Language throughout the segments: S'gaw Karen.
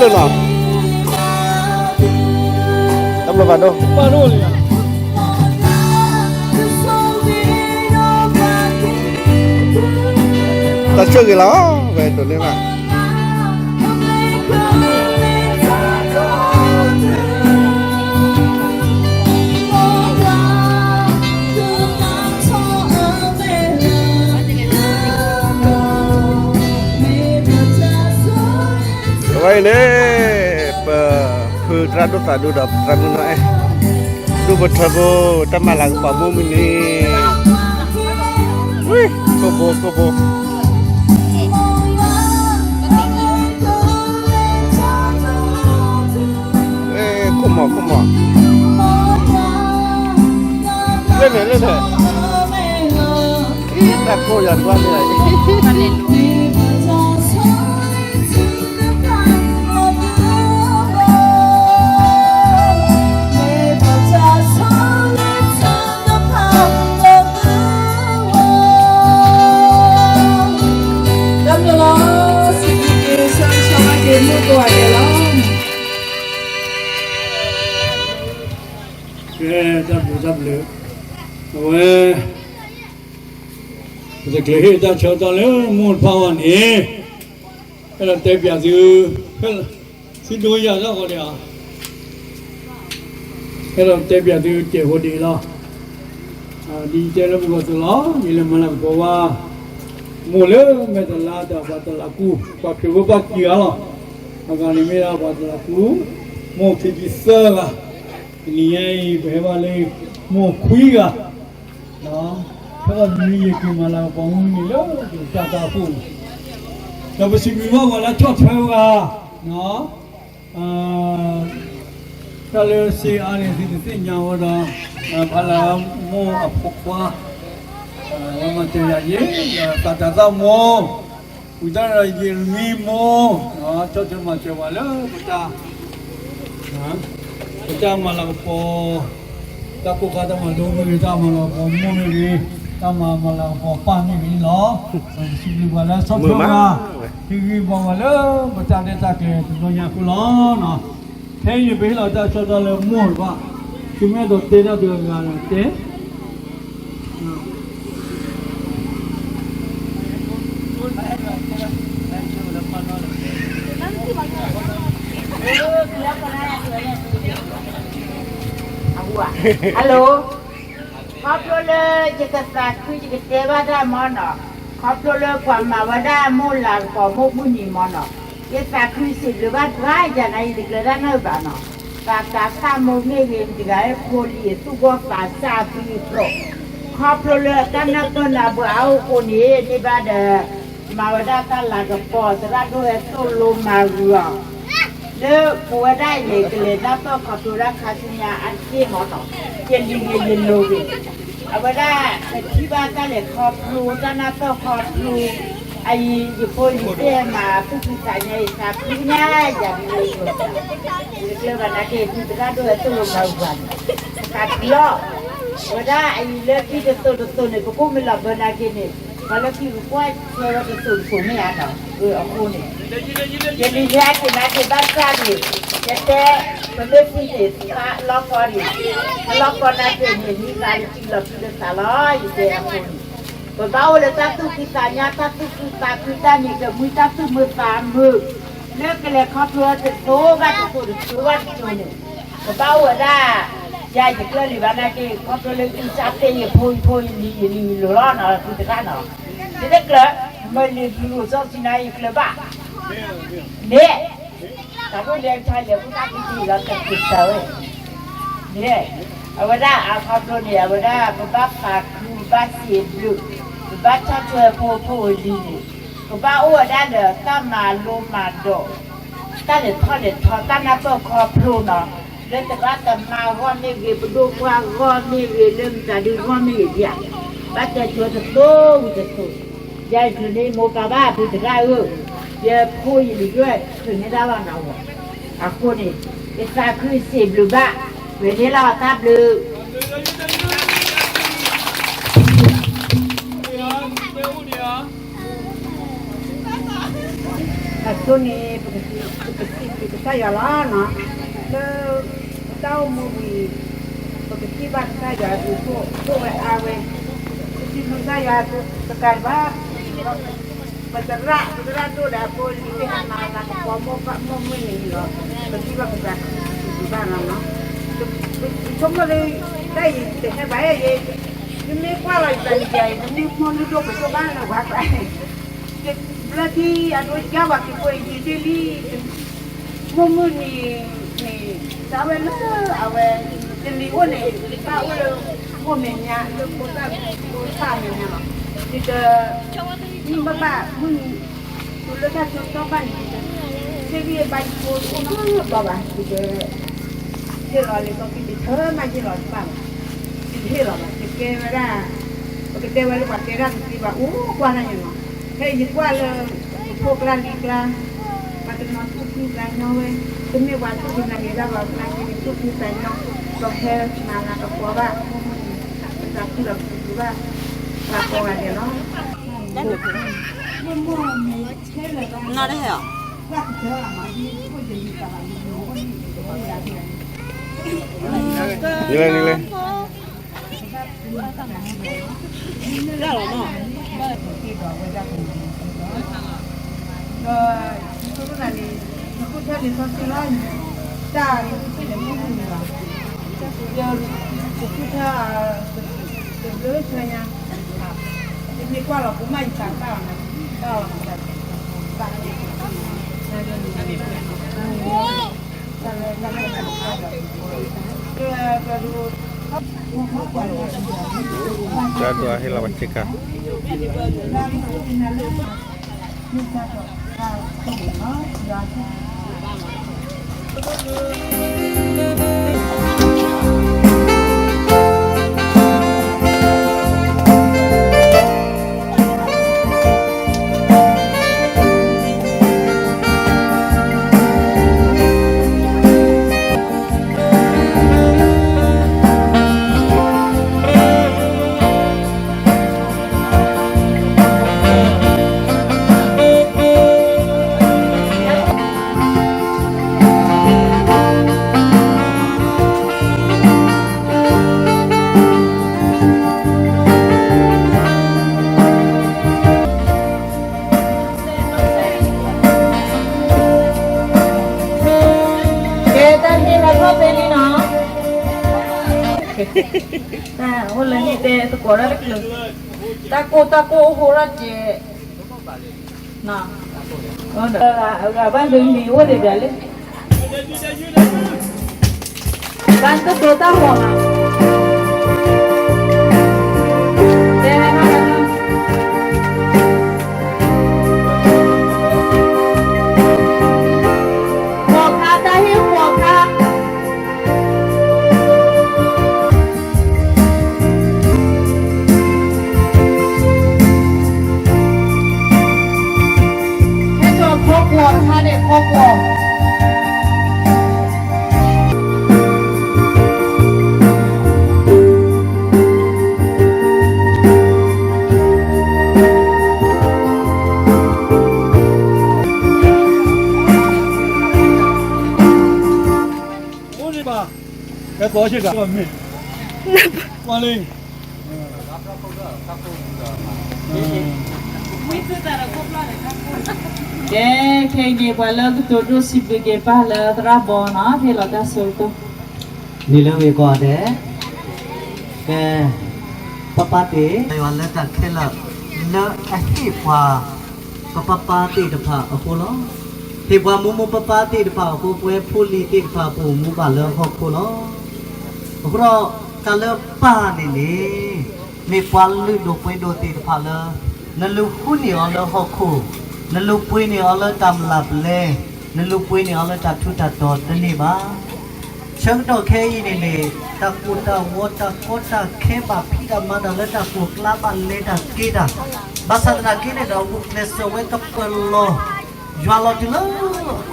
လီၤ, တၢ်ဘျုးဖးဒိၣ်, တၢ်ဆိၣ်ဂ့ၤလီၤ, ဝဲဒိးန့ၢ်ဘၣ် အဝဲအံၤန့ၣ် ပဖုသရၣ်ဒိၣ်သးဒူဒီးသရၣ်မုၣ်နီၢ်အဲၣ် ဒိၣ်ပထၢဖိ တၢ်မၤလၤကပီၤမိၢ်မုၢ်နံၤ, ကိၣ်ဘိ ကိၣ်ဘိ, ခိၣ်မီၤ ခိၣ်မီၤ, လၢန့ၣ် လၢန့ၣ်, တၢ်ကိၢ်ယၤတကွၢ်န့ၣ် တၢ်ဘျုးလီၤ, စံးဘျုးက့ၤ ဆၢဂ့ၤဆၢဝါက့ၤ မုၢ်ကိးဂၤဒဲးလီၤ. ကဲ, တၢ်ဘျုး တၢ်ဘျုး, အဝဲ ပတချုးဟ့ၣ်တၢ်ဆၢကတီၢ်လၢမိၢ်တဖၣ်အဂီၢ်န့ၣ်, အဲၣ်ဒိးတဲပၠးသု, သုဒိယၤထီၣ်ဃီဒံးဧါ, အဲၣ်ဒိးတဲပၠးသုတကဲးဖိဒံးလီၤ. ဒ်ယတဲလၢပဂီၢ်အသိးလီၤ, ယလဲၤမၤလၤကပီၤဝဲ မိၢ်လၢမဲာ်တလါဒီးပှၤတလးကူ, ပှၤခရံာ်ဖိဘၣ်ကံဂၤလီၤ. အဂၤန့ၣ်မ့ၢ်ဒၣ်ပှၤတလးကူ, မိၢ်ခံဆံသၢဂၤ, တနံၤညါအံၤ ပဟဲဘၣ်လၢ မိၢ်ခွံဂၤ, ဖဲအံၤမ့ၢ်ယက့ၤမၤလၤကပီၤမုၢ်နံၤလၢတၢ်တၢ်အဃိ, ဒီးပစံးဘျုးဘၣ်ပှၤလၢဆီၣ်ထွဲဝဲ, တၢ်လၢစ့အါန့ၣ် သုတသ့ၣ်ညါဝဲဒီး, ဖးလၢမိၢ်အဖိခွါ, ဝဲမၤစၢၤယၤယ့, သးတၢ်သၣ်မိၢ်, ဝံၤတၢ်ဒီးယံးရမံမိၢ်, ဆီၣ်ထွဲမၤစၢၤပှၤလၢပတၢ် ပတၢ်မၤလၤကပီၤ, တၢ်ကိၢ်ခါတၢ်မၤလိမ့ၢ်ဂ့ၤ, တၢ်မၤလၤကပီၤမိၢ်မ့ၢ်ဂ့ၤ, တၢ်မၤမၤလၤကပီၤပၢ်မ့ၢ်ဂ့ၤန့ၣ်လီၤ. ပစံးဘျုးပှၤလၢဆီၣ်ထွဲဝဲ, ဟ့ၣ်ဂံၢ်ဘါပှၤလၢပတၢ်ရဲၣ်တၢ်ကျဲၤတဘျီညါအဃိလီၤ. ဖဲအံၤန့ၣ် ပဟ့ၣ်လီၤတၢ်ဆၢကတီၢ်လၢမိၢ်တဖၣ်, သုမ့ၢ်အဲၣ်ဒိးတဲတၢ်တဂၤဂၤဒီးတဲ Hello, ခီဖျိလၢယကသးခု ယကတဲဘၣ်တၢ်မ့ၢ်နီၤ, ခီဖျိလၢပှၤမၤဝဲဒၣ်မိၢ်လၤကပီၤမိၢ်မုၢ်နံၤမ့ၢ်နီၤ, ယသးခုစံးဘျုးဘၣ်ပှၤယၤန့ၣ် ယတကျၢၤတၢ်နီတဘျီနီၤ, သးတၢ်သၣ်မိၢ်မ့ၢ်ဂ့ၤ မတၤတဂၤဟဲဖိလံၤအသူၣ်ဂီၢ်သးစၢ်အသွံအဖျိး, ခီဖျိလၢတၢ်နၢ်ပၢၢ်နၢ်ဘၣ်အါအိၣ်အဃိန့ၣ် န့ၢ်ဘၣ်ဒီး မၤဝဲဒၣ်တၢ်လၤကပီၤ သရၣ်ဒိၣ်ဟဲသိၣ်လိမၤဂုာ်အီၤ လၢပဝဲဒၣ်အံၤန့ၣ် ကလဲၤတၢ်ပၢၢ်ခီဖျိဒၣ်ခါဆူညါအါတက့ၢ်မ့ၢ်နီၤ, ယလံၤန့ၣ်ယလိၤဂ့ၤ, အဝဲဒၣ် ပထံၣ်ဘၣ်တၢ်လဲၤခီဖျိ တၢ်နၢ်ပၢၢ်ခီဖျိ, အအံၤ ယဖိယလံၤသ့ၣ်မၤသူၣ်ဖှံသးညီ ယသးခုညါယၤန့ၣ်, ယတကျၢၤဘၣ်နာ်က့ သုသရၣ်ဒိၣ်ဟဲသိၣ်လိမၤဂုာ်ဘၣ်န့ၣ်, သးခုလီၤ, အဝဲဒၣ်အအံၤလၢခံတသိးတသိးန့ၣ် ပကိၢ်မ့ၢ်လီၤဘၢနာ်က့န့ၣ်, ပှၤလၢခံကကွၢ်ထွဲဝဲတသိးတသိးမ့ၢ်ဧါနီၤ, အဃိန့ၣ် ယလံၤန့ၣ်အက့ၤနာ်က့ၤဘၣ်ဆၣ်န့ၣ်, ယတဲ, ပမ့ၢ်သံန့ၣ် သးလီၤကီန့ၣ်, အလီၤကီနာ်က့န့ၣ် မ့ၢ်သးလၢထံလီၤဖံးလၢသးလီၤ ယတဲအဃိန့ၣ်, ပဘၣ်အိၣ်လၢတၢ်သူၣ်ဖှံသးညီ တၢ်သူၣ်ခုသးခု တၢ်နံၤကမှံ တၢ်သူၣ်မုာ်သးမုာ်, လၢကလဲၤခီဖျိတသိးဘၣ်တသိး တသိးဘၣ်တသိးန့ၣ်, ပဘၣ်အိၣ်ဝဲဒၣ်, ယၤယကျၢၤလံဘၣ်နာ်က့ ခီဖျိလၢသုစၢ်သ့ၣ်ယဖိယဖိယလံၤယလံၤယလိၤလီၤနီၤ သုသရၣ်နီၤ, ယတကျၢၤ, မ့ၢ်လံၤဘျုးအိၣ်စီဆှံနၤ ယကျၢၤဘၣ်, န့ၣ် တၢ်ဒိၣ်လဲၤဆါလဲၤဖိသၣ်ကံကံလီၤတက့ၤတၢ်ဝဲ, န့ၣ်, အဝဲဒၣ်အခီဖျိန့ၣ် အဝဲဒၣ်ပဘၣ်သးခု ပဘၣ်စံးဘျုး, ပဘၣ်ဆီၣ်ထွဲဖိဖိလံၤန့ၣ်, ပဘၣ်အိၣ်ဝဲဒၣ်ဒီးတၢ်မၤလိမၤဒိး, တၢ်လဲၤထီၣ်လဲၤထီ တၢ်နၢ်ပၢၢ်ခီဖျိနီၤ, လၢသရၣ်သမါအဂီၢ်မ့ၢ်ဂ့ၤ ပဒိၣ်ပှၢ်အဂီၢ်မ့ၢ်ဂ့ၤ လၢမတၤဒုအဂီၢ်မ့ၢ်ဂ့ၤဒံးဧါ, ဘၣ်တဲကျၢၤတသိးဝံၤတသိး, ယၤယချုးန့ၢ်မိၢ်ပၢ်ဘၣ် ဖုသရၣ်ဧၢ, ယဖိယလံၤယဲၢ်ချုးန့ၢ်တၢ်ဘၣ်နီၤ, အဃိန့ၣ်, ယသးခုစံးဘျုးဘၣ်, ဝဲန့ၣ်လီၤတၢ်ဘျုး အဃိန့ၣ် ပကစံး, ပကစံး ကစၢ်ယွၤလီၤနီၤ, လၢပတၢ်အိၣ်မူဝံၤ ပကထံၣ်ဘၣ်ကစၢ်ယွၤအဘျုးအဖှိၣ် အိၣ်ဝဲအါဝဲ, ပစံးဘျုးကစၢ်ယွၤတကးဒံးဘၣ်, ပသရၣ် ပသရၣ်ဒိၣ်ဒီးအဖိလံၤသ့ၣ်ဟဲမၤလၤကပီၤမိၢ်ပၢ်မိၢ်မုၢ်နံၤလီၤ, ပထံၣ်ဘၣ်ပသးခုပသးခုဘၣ်လီၤနီၤ, ပဆိကမိၣ်လၢ တၢ်အံၤတဟဲဘၣ်ယဲ, ယမ့ၢ်ကွၢ်လီၤယသးန့ၣ် ယမ့ၢ်မိၢ်လုၢ်ဒိၣ်ပှ့ၤဒိၣ်ဘၣ်လၢပှၤကျါန့ၣ် ဘျၢထံအဒိကၢ်ပှၤက့ၤဖိအံၤယံာ်တ့ၢ်လံ, မိၢ်မုၢ်နံၤန့ၣ် တၢ်ဝဲလၢအဝဲ တနံၤအိၣ်န့ၣ် ဘၣ်အိၣ်လၢမိၢ်မဲာ်ညါ လၢဖိသၣ်ဖိသၣ်မဲာ်ညါလီၤ, ယတ မ့ၢ်ဘၣ်ဘၣ်မုၢ်နံၤ တုၤလၢတၢ်ကၠိတီၢ်ဘၣ်န့ၣ် ယတ ဟ့ၣ်ဂံၢ်ဘါယဖိတအိၣ်နီတဘျီဘၣ်, ယတ ဟ့ၣ်လီၤလံာ်စီဆှံတဆၢမး ယဟ့ၣ်လီၤတဘၣ်ဘၣ်, ယတဟ့ၣ်လီၤဘၣ်, ယကဲဝဲဒၣ် ပကတဲဝဲလၢပှၤတဲတၢ်တသ့ဘၣ် အိၣ်ကွၢ်တၢ်ညီနီၤ, ဖဲယကွၢ်လၢ ပဖိကျါလံၤကျါ ပှၤတနီၤသူၣ်ဖှံသးညီဝဲ, တမ့ၢ်ပှၤသူၣ်ဖှံသးညီဘၣ်ဘၣ် သနာ်က့န့ၣ် သူၣ်ဖှံသးညီ ဒီးဟဲမၤလၤကပီၤဘၣ် မိၢ်မုၢ်နံၤ ပသးခုဒီးပသးခုဘၣ် ပှၤကိးဂၤဒဲးလီၤ, နီၢ်တဟဲၣ်အီၤ လၢလီၤမး ဒီးယဆိကမိၣ်န့ၣ် ယဃုထၢလံာ်စီဆှံလီၤ, တၢ်လၢယဃုထၢန့ၣ် မ့ၢ်မုၢ်နံၤလီၤ, ယဃုထၢ တဘျုးဆၢညါ, ယမ့ၢ်ကွၢ်လီၤပမ့ၢ်ယသးတၢ်အီၤနၤ, တၢ်အီၤနၤ, ကဒိးဟ့ၣ်လီၤဝဲဆ့ကၤ ကဲ တၢ်ဟ့ၣ်လီၤထီၣ်ဖဲလံနီၤ, အိၣ်လၢဟံၣ်တဲသကိးတၢ်တချုး, တၢ်ကိၢ်တၢ်ကိၢ်အိၣ်ဃိထီၣ်ကဲး, အဂၤဘၣ်ဒုးမံၤအိၣ်ဒံးဒၣ်လံ, ဘၣ်တဒိးတၢ်ဂီၤနီၤ, တဲ, ဃီၤခါ တၢ်ဟ့ၣ်ဃီၤခါ ဟဲစိာ်ခီကွီၢ်တခါန့ၣ် ခီကွီၢ်, ကဲ သီဆ့ကၤ, ကွၢ်လံ, ကဲ ခဲအံၤန့ၣ် ပှၤလၢကတိၤဒိၣ်စံးဘျုးက့ၤပၢ်လၢသရၣ်ဘီနီၤ ဟ့ၣ်လီၤတၢ်စိကမီၤ န့ၣ်လၢဝံၤကိးဂၤဒဲး, ကဲ, ပပၢ်တ့ၢ်, ယွၤလၢတၢ်ခဲလၢာ် လၢအဟ့ၣ်ပှၤ ပပၢ်ပၢ်သ့ၣ်တဖၣ်အဃိလီၤ. ဟ့ၣ်ပှၤမိၢ်မိၢ်ပၢ်ပၢ်သ့ၣ်တဖၣ်အဃိ ပဝဲဖိလံၤသ့ၣ်တဖၣ် ပအိၣ်မူဘၣ်လၢဟီၣ်ခိၣ်လီၤ. အဃိဒီး တၢ်လၢပၢ်န့ၣ်န့ၣ် မ့ၢ်ပှၤလုၢ်ဒိၣ်ပှ့ၤဒိၣ်သ့ၣ်တဖၣ်လၢ နလူၤဃုန့ၢ်အီၤလၢဟီၣ်ခိၣ်, နလူၤပှ့ၤန့ၢ်အီၤလၢတၢ်မလၢ်ပလဲ, နလူၤပှ့ၤန့ၢ်အီၤလၢတၢ်ထူးတၢ်တီၤတန့ၢ်ဘၣ်. ဆၢကတီၢ်ခဲအံၤန့ၣ်န့ၣ် တၢ်ကိၢ်တၢ်ဂီၤ တၢ်ကီတၢ်ခဲ ဘၣ်ဖံးတၢ်မၤတၢ်လၢတၢ်ကိၢ်ကျါ ဘၣ်လဲၤတၢ်က့ၤတၢ်, ဘၣ်ဆၣ်သနာ်က့န့ၣ်ဒီး ဂုာ်ကျဲးစၢးဝဲကပၢၤလီၤ ယွၤလီၤတုၤလၢအ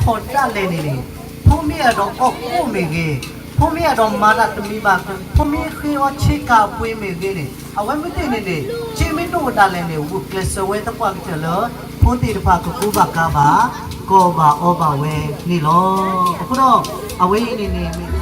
ခီၣ်ဒၣ်လဲာ်န့ၣ်န့ၣ်, ဖိမ့ၢ်အဲၣ်ဒိးအီၣ်ကိၣ်မ့ၢ်ဂ့ၤ, ဖိမ့ၢ်အဲၣ်ဒိးမၤတၢ်တမံၤဘၣ်, ဖိမ့ၢ်ဃ့အီၣ်ဆ့ကၤအပှ့ၤမ့ၢ်ဂ့ၤန့ၣ်, အဝဲမ့ၢ်သ့ၣ်န့ၣ်န့ၣ် က့မ့ၢ်ဒိၣ်ဒၣ်လဲာ်န့ၣ် ဂုာ်ကျဲးစၢးဝဲသပှၢ်ကတၢၢ်လၢ ဖိသ့ၣ်တဖၣ်ကကူဘၣ်ကါဘၣ်, က ကီၢ်ဘၣ်အီဘၣ်ဝဲန့ၣ်လီၤ. အဃိဒီး အဝဲအံၤန့ၣ်န့ၣ်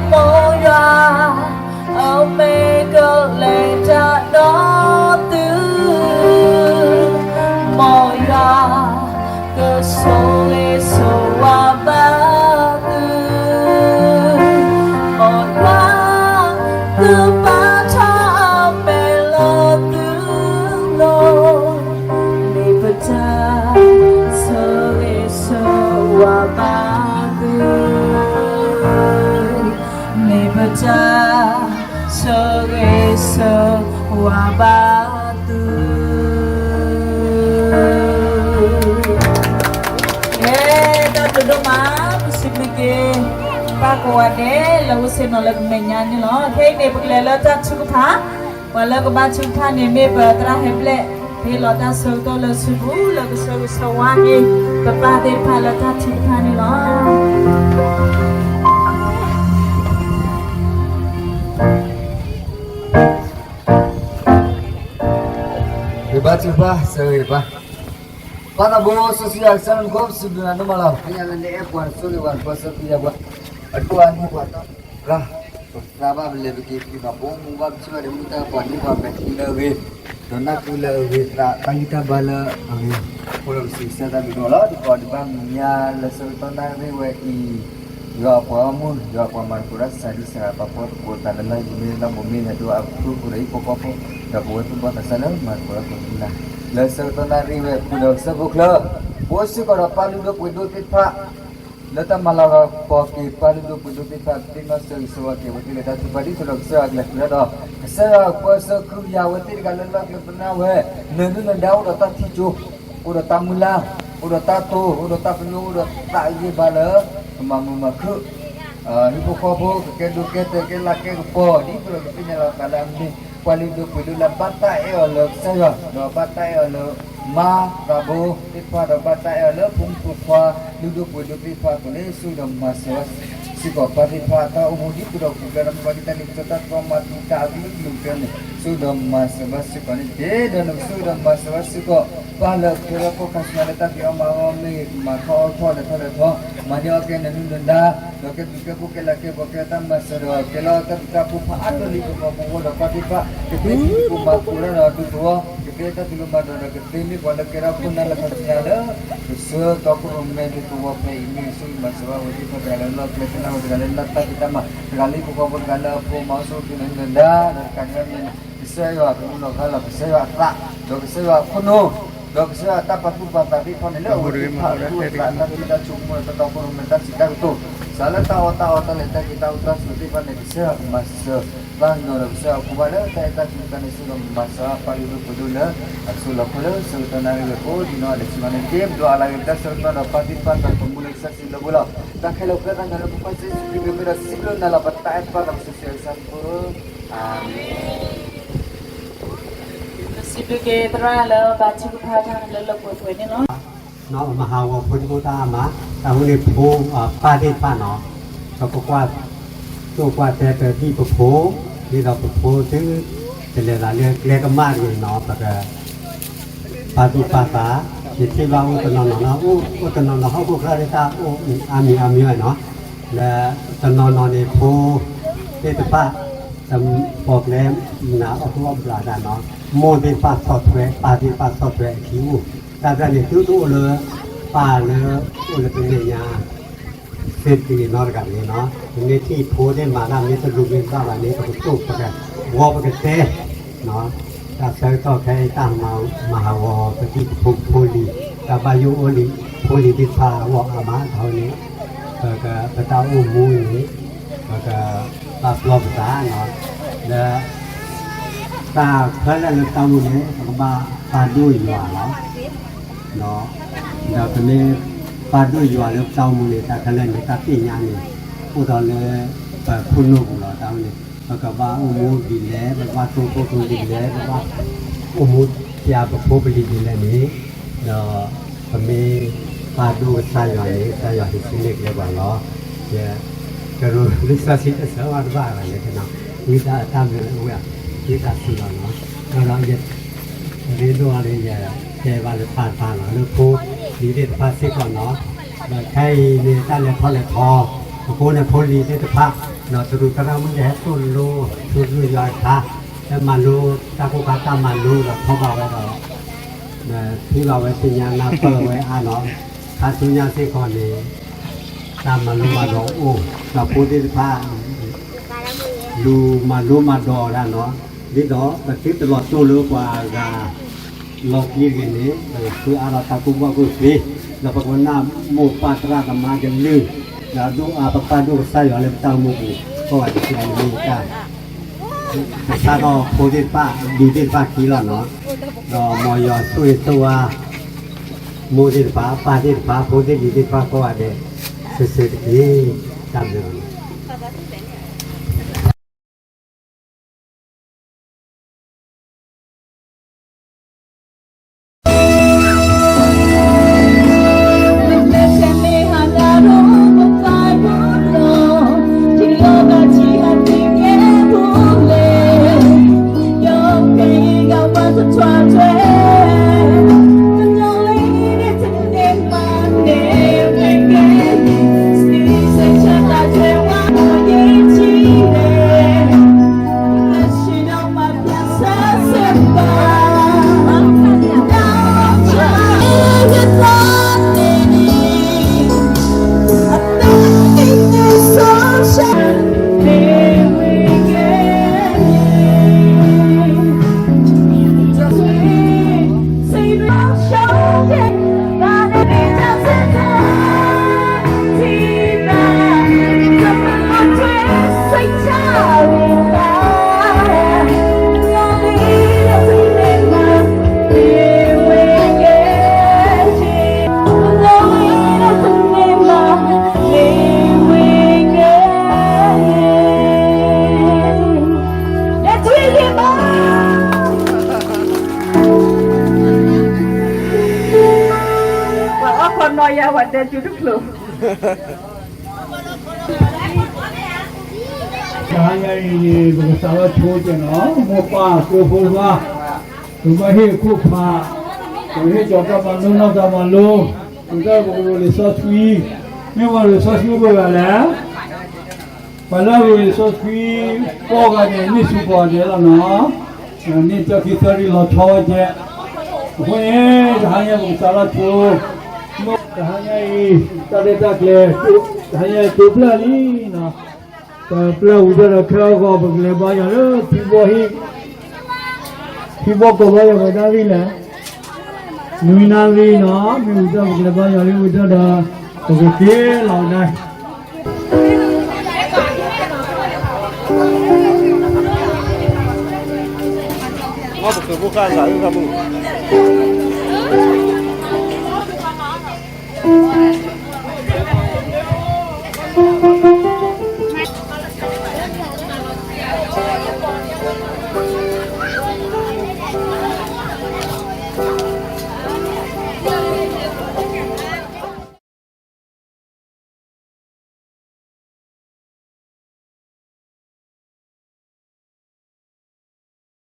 မ်ယွၤ အမဲာ်ကလဲၤတၢ်ဒီးသု, မ်ယွၤ ကဆိၣ်ဂ့ၤဆိၣ်ဝါဘၣ်သု, မ်ယွၤ ကပာ်ထီၣ်အမဲာ်လၢသုလိၤ, မ့ၢ်ပတၢ်ဆိၣ်ဂ့ၤဆိၣ်ဝါဘၣ်သု မ့ၢ်ပတၢ်ဆိၣ်ဂ့ၤဆိၣ်ဝါဘၣ်သု. ကဲ, တၢ်ဘျုးဒိၣ်မး, ပစံးဘျုးက့ၤ ပၢ်ကိးဂၤဒဲး လၢအအိၣ်ဆ့ၣ်နီၤလၢကမဲာ်ညါန့ၣ်လီၤ. ခဲအံၤန့ၣ် ပကလဲၤလၢတၢ်ထုကဖၣ်, ပှၤလၢကဘါထုကဖၣ်န့ၣ် မ့ၢ်ပသရၣ်ဟဲဘျဲၣ်, ဟ့ၣ်လီၤတၢ်ဆၢကတီၢ်လၢအစုပူၤ လၢကဆၢဂ့ၤဆၢဝါက့ၤ ပပၢ်သ့ၣ်တဖၣ်လၢတၢ်ထုကဖၣ်န့ၣ်လီၤ. ဂ့ၤဘါထုကဖၣ်, ဆၢဂ့ၤဘါ. ပၢ်သးဘိ စီဆှံယွၤကစၢ်နီၢ်ခိ ပစံးဘျုးနၤဒိၣ်မးလီၤ. ဖဲညါလၢနအဲၣ်ပှၤ နဆိၣ်ဂ့ၤပှၤ နပၢဆှၢပျံၤယၤပှၤ, အဒိၣ်အါန့ၢ်ပှၤတၢ်ဂၤ, ပသးဘၣ်ပလဲၤပက့ၤပှၤ ပအိၣ်မူဘၣ်ပထံၣ်ဘၣ်ဒီး မုၢ်တၢ်ပှၤဒ်ပှၤမဲာ်ချံလၢအဂ့ၤ, ဒီးနၢ်ကုလၢအဂ့ၤသး တၢ်ဂံၢ်တၢ်ဘါလၢအဂ့ၤ, အဃိဒီးပစံးကစၢ်တၢ်ဘျုးဒိၣ်လီၤ. ဒ်သိးဒံးဘၣ်မူညါလၢဆၢကတီၢ်နၣ်ရံၣ်ဝဲအံၤ, ယွၤအပှၤဂီၢ်မုၢ် ယွၤအပှၤမၤသကိးတၢ် စၤဒံစၤရၤ ပာ်ဖှိၣ်သကိးသးလၢလၢ်ယံၤမ့ၢ်လၢဘိးမ့ၢ် ယွၤဒိၣ်အဖုၣ်ကိာ်ဒီးဟံၣ်ဖိဃီဖိ, ဒီးပဝဲသူၣ်ဘီၣ်သးစၢ်လၢမၤသကိးတၢ်ကိးမုၢ်လၢ်, လၢဆၢကတီၢ်နၣ်ရံၣ်ဝဲအပူၤဒီးကစၢၢ်ဖိချၢ, ပအိၣ်စ့ၢ်ကီးဒီးပၢ်လုၢ်ဒိၣ်ပှ့ၤဒိၣ်သ့ၣ်တဖၣ် လၢတၢ်မၤလၤကပီၤက့ၤ ပၢ်လုၢ်ဒိၣ်ပှ့ၤဒိၣ်သ့ၣ်တဖၣ် သ့ၣ်နီၣ်ဆၢဂ့ၤဆၢဝါက့ၤအဝဲသ့ၣ်လၢတၢ်ထုကဖၣ်ဒ်သိးဒီးကစၢ်ယွၤကလဲၤဃုာ်ဒီး ကစၢ်ယွၤကပၢဆှၢကဟုကယာ်အဝဲသ့ၣ်တဂၤလၢလီၢ်ကျဲသနၢ်ဝဲ, နၢၤဒုၣ်နၢၤဒါအိၣ်ဒီးတၢ်ထံၣ်ကၠိ, အိၣ်ဒီးတၢ်မုၢ်လၢ်, အိၣ်ဒီးတၢ်တိၢ်, အိၣ်ဒီးတၢ်ပညိၣ်, အိၣ်ဒီးတၢ်အဂံၢ်ဘါလၢ ကမၤမုာ်မၤခုၣ် ဟံၣ်ဖိဃီဖိ ကကဲဒိကဲတဲာ် ကဲလၤကဲကပီၤ ဒ်သိးဒီးကသ့ၣ်ညါလီၤသးလၢအမ့ၢ် ပှၤလုၢ်ဒိၣ်ပှ့ၤဒိၣ်လၢဘၣ်တၢ်အဲၣ်အီၤလၢကစၢ်ယွၤ, ဒီးဘၣ်တၢ်အဲၣ်အီၤလၢ မါသးဘိသ့ၣ်တဖၣ် ဒီးဘၣ်တၢ်အဲၣ်အီၤလၢဖိမုၣ်ဖိခွါ လုၢ်ဒိၣ်ပှ့ၤဒိၣ်သ့ၣ်တဖၣ်အဃိန့ၣ် ဆိၣ်ဂ့ၤဒီးမၤစၢၤဘၣ်စ့ၢ်ကီးပၢ်သ့ၣ်တဖၣ် တၢ်အိၣ်မူဒ်သိးဒီးပှၤကညီတၢ်မုၢ်ဘၣ်ဒ်တၢ်န့ၣ် ကစၢ်တၢ်ကီမၤသံတၢ်အကလုာ်ကလုာ်ကဲန့ၣ် ဆိၣ်ဂ့ၤဒီးမၤစၢၤဘၣ်စ့ၢ်ကီးန့ၣ်တက့ၢ်. ဒီးနကဆိၣ်ဂ့ၤဒီးမၤစၢၤဘၣ်စ့ၢ်ကီး ပၢ်လၢအကဲထီၣ်ခိၣ်ခါဆူညါလၢတၢ်ဖံးအီၣ်မၤအီၣ်မ့ၢ်ဂ့ၤ မၤထီၣ်အီၣ်ထီၣ်လဲၤထီၣ်လဲၤထီၣ် မၤန့ၢ်အီၣ်ကဲနၢၤဒုၣ်နၢၤဒါ ဒီးကဲဘျုးကဲဖှိၣ်ကဲလၤကဲကပီၤကဲတၢ်မၤစၢၤဒီး ကဲလီၤတၢ်ဘျုးတၢ်ဖှိၣ်ဖးအါထီၣ်လံ ပပှၤကညီဖိဒီးပၢ်သ့ၣ်တဖၣ် ကသ့တံၤသကိးမၤသကိးတၢ်ဒီးဒူသဝီ ကသ့တၢ်သူၣ်လီၤမၤဒိးဒီးကသ့မ့ၢ်ပှၤလၢကဲထီၣ်ခိၣ်နၢ်လၢခါဆူညါလၢ ကဆှၢတီခိၣ်ရိၣ်မဲဒူသဝီဖဲအံၤ မ့ၢ်ကဆိၣ်ဂ့ၤမၤစၢၤဘၣ်ဝဲသ့ၣ်တဖၣ် တဂၤလၢလီၢ်ကျဲသနၢ်ဝဲ တဂၤလၢတၢ်ဖံးတၢ်မၤ တဂၤလၢဟံၣ်ဖိဃီဖိ တဂၤလၢအဖိအမါအိၣ်ဆူၣ်အိၣ်ချ့နၢၤဒုၣ်နၢၤဒါ ဒီးတကးဒံးဘၣ်န့ၣ် ကစၢ်ယွၤအကမူလီၤဂာ်လီၤ ကစၢ်ယွၤအသး ဒီးကစၢ်ယွၤအခိၣ်နူာ် ဒီးကစၢ်ယွၤအတၢ်ပာ်သူၣ်ပာ်သးသ့ၣ်တဖၣ်န့ၣ် လၢအဝဲသ့ၣ်တဖၣ်အသူၣ်အသး တၢ်ထံၣ်တၢ်ဆိကမိၣ်ဒီးတၢ်တီခိၣ်ရိၣ်မဲတၢ်စံးတၢ်ကတိၤ စးလၢတၢ်အီၣ်တၢ်အီတၢ်လဲၤတၢ်က့ၤတၢ်အိၣ်တၢ်ဆိးသ့ၣ်တဖၣ်န့ၣ် ကစၢ်ယွၤကမၤစၢၤ တၢ်ကညီၤဒီးကစၢ်ယွၤအဃိဘၣ်လၢတၢ်အဲၣ်တၢ်ကွံတဖၣ်န့ၣ် ဆိၣ်ဂ့ၤဒီးမၤစၢၤဘၣ်ပၢ်လုၢ်ဒိၣ်ပှ့ၤဒိၣ်လၢ အကဆိၣ်လီၤခီလၢဆၢကတီၢ်နၣ်ရံၣ်ဝဲကိးဒံးနီၢ်ဂၤဒဲးဆူညါန့ၣ်တက့ၢ်. ပဒိးအါလၢဂ့ၤတၢ်ဆၢကတီၢ်ဒီးပၢ်သ့ၣ်တဖၣ်တၢ်ကမူလၢကစၢ်စံးလၢပှဲၤလီၤ တၢ်ခဲလၢာ်ပှဲၤတၢ်ညီလၢပကစၢ်ယ့ၣ်ၡူးခရံာ်မ့ၢ်ဒီးစံးဘျုးနၤလီၤ ပတၢ်အဲၣ်တဖၣ်ဒီးပစီဆှံအကစၢ်ဖိ အၤမ့ၣ်. စံးဘျုးက့ၤသရၣ်လၢဘါထုကဖၣ်တၢ်လၢလၢပှဲၤပှဲၤန့ၣ်လီၤ. မဟါဂီၤဖိဒံဖိတၢ်အါမး တၢ်ဟူန့ၣ်ဖိ ပၢ်သ့ၣ်တဖၣ်နီၤ ပကကွၢ်သိၣ်ကွၢ်တဲပဒံၣ်ပဖိ ဒ်သိးပဖိသု တလဲၤသးလၢကျဲကမၣ်တဂ့ၤနီၤ ပက ပာ်သူၣ်ပာ်သး ယထံၣ်ဘၣ်အိၣ်တနီၤနီၤနီၤ အိၣ်တနီၤနီၤဟီၣ်ခိၣ်ချၢဒ်တၢ်အိၣ်အါမံၤအါမံၤဝဲနီၤ လၢတနီၤနီၤန့ၣ် ဖိသ့ၣ်တဖၣ် တပိာ်ကျဲမုၢ်နၤအီၣ်သူၣ်အီၣ်ဘျးဒၣ်နီၤ မိၢ်သ့ၣ်တဖၣ်ဆီၣ်ထွဲ ပၢ်သ့ၣ်တဖၣ်ဆီၣ်ထွဲအခံအိၣ် တၢ်တဖၣ်န့ၣ် သုတအိၣ်လၢ ပၢ်လၢအိၣ်လၢပမဲာ်ညါ သ့ၣ်တက့ၢ်နီတဂၤန့ၣ်နီၤ, ပမ့ၢ်ထံၣ်ဖိသ့ၣ်မၤတၢ်မ့ၢ်တလိၤမ့ၢ်ဘၣ်ဘၣ်န့ၣ် ပကတိၢ်ပကဝီပကတဲ, တၢ်ဆၢကတီၢ်ခဲအံၤ တၢ်မၤဟးဂီၤပဒံၣ်ပဖိဖိလံၤ, တၢ်ဘၣ်ယိၣ်အိၣ်လံ ဖိလံၤသ့ၣ်တဖၣ်အဂီၢ်အါမး, ဒီးန့ၣ် ပက ပတၢ်အိၣ်မူန့ၣ် ပကပာ်ပျီပသးနီၤ, လၢ တၢ်ခဲလၢာ်လၢပတၢ်အိၣ်မူန့ၣ် ပကဘၣ်ပာ်ဒိၣ်ယွၤလီၤ. ဒီးပမ့ၢ်ပာ်ဒိၣ်ယွၤလၢပတၢ်အိၣ်မူန့ၣ် တၢ်ခဲလၢာ်န့ၣ် တၢ်သ့ၣ်ညါန့ၣ် အိၣ်ဒီးလၢပခိၣ်နူာ်ပူၤလီၤ. တၢ်အိၣ်န့ၣ် ပကဘၣ်အိၣ်မူဒ်လဲၣ်, ပကဘၣ်တိၢ်ခိၣ်တိၢ်ဒ်လဲၣ်, ပကဘၣ်အိၣ်မူပျဲပဖိပလံၤဒ်လဲၣ်န့ၣ်, ဒီးပမ့ၢ်ပာ်ဒိၣ်ကစၢ်ယွၤန့ၣ် ကစၢ်ယွၤဟ့ၣ်ဆူၣ်န့ၢ်ကျဲပှၤလီၤ. ယ ကရူၢ်လံာ်စီဆှံတဆၢဘၣ်တဘၣ်ဘၣ်လဲၣ်, ဝံသးစူၤတၢ်မ့ၢ်အိၣ်ဝဲ ဝံသးစူၤလီၤနီၤ. ဒီးယ ရ့ဒိၣ်အီၤဒီး ယတဲဘၣ်လၢပၢ်တဖၣ်နီၤ, လၢဖိလံၤသ့ၣ်တဖၣ်စ့ၢ်ကီးနီၤ, ဒီးခဲအံၤန့ၣ် တၢ်လဲၤထီၣ်လဲၤထီ, အဃိန့ၣ် ဖိလံၤသ့ၣ်တဖၣ် ဒီးသရူးသရၣ်မုၣ်ကဟဲသိၣ်လိ ထူသရူးယွၤအခါ, ဟဲမၤလိတၢ်ကိၢ်ခါတၢ်မၤလိဒီးထီၣ်ဘၣ်ဝဲဒီး ထံၣ်ဘၣ်ဝဲသ့ၣ်ညါနၢ်ပၢၢ်ဝဲအါနီၤ, ခါဆူညါစ့ၢ်ကီးန့ၣ် တၢ်မၤလိမၤဒိးအိၣ်, ဒီးဖိသ့ၣ်တဖၣ် လူၤမၤလိမၤဒိးတၢ်နီၤ, ဒ်သိးပသုတလီၤတိၢ်လၢပှၤဂၤလီၤတံၢ်တဂ့ၤန့ၣ် ပကဃုအါထီၣ်တၢ်ကူၣ်ဘၣ်ကူၣ်သ့, ဒီးပကနၢ်မိၢ်ပၢ်သရၣ်သမါကလုၢ်, ဒီးဒိၣ်အါပကပာ်ဒိၣ်ကစၢ်ယွၤလၢပတၢ်အိၣ်မူပူၤ, ကိးဂၤဒဲးစံးအါန့ၣ်မ့ၢ်တၢ် ကစးထီၣ်ဖိသ့ၣ်တဖၣ် ဒူသ့ၣ်တဖၣ်ခံလီၤနီၤ, ဒီးမ်ယွၤဆိၣ်ဂ့ၤဆိၣ်ဝါ မိၢ်သ့ၣ်တဖၣ် ပၢ်သ့ၣ်တဖၣ် ဖိသ့ၣ်လံၤသ့ၣ်တဖၣ်ကိးဂၤဒဲး စံးဆၢတက့ၢ်. တၢ်ဘျုးလီၤ. ပှၤအီၣ်ခိးနီၢ်ယါ ပှၤတဲကၠူတဖျိး တဟါညါအံၤန့ၣ် ပကစးထီၣ်ဆိကဲနီၤ, မိၢ်ပၢ်သိဖိခွါ, ပဘၣ်ဟ့ၣ်အခိၣ်ဖး, ပကဟ့ၣ်ကၠီၤတၢ်မၤလိနီၢ်တၢ်မၤလိ, ပကတၢၢ်ပကရူၢ်လံာ်စီဆှံ, မ့ၢ်ဝဲရူၢ်စီဆှံပှဲၤဂၤလဲၣ်. ပှၤလၢအရူၢ်လံာ်စီဆှံကိးဂၤန့ၣ် မ့ၢ်စူးပှၤဒဲးလီၤနီၤ, န့ၣ်တၢ်ခံသၢရံၣ်လီၤဆီဝဲကဲ, အဃိန့ၣ် တဟါညါပကစးထီၣ်ဆိ, တဟါညါအံၤ တၢ်ရဲၣ်တၢ်ကျဲၤ, တဟါညါအံၤတိဖျၢၣ်လံနီၤ, တဖျၢၣ်ဝံၤဒီးခဲအဂီၢ် ပကလဲၤဘါယွၤလၢထံဘီဟံၣ် ထံဘီကီၢ်ဘါယွၤပှၤတၢ်ဂ့ၢ်လဲၣ်, နွံနၣ်ရံၣ်နီၤ, မ့ၢ်ဝံၤဒီးပကလဲၤဘါယွၤလၢဝံၤဒီး ပကက့ၤလီၤဒၣ် ပကဘိၣ်ဃာ်ဂၤအုၣ်ဂၤဘိၣ်.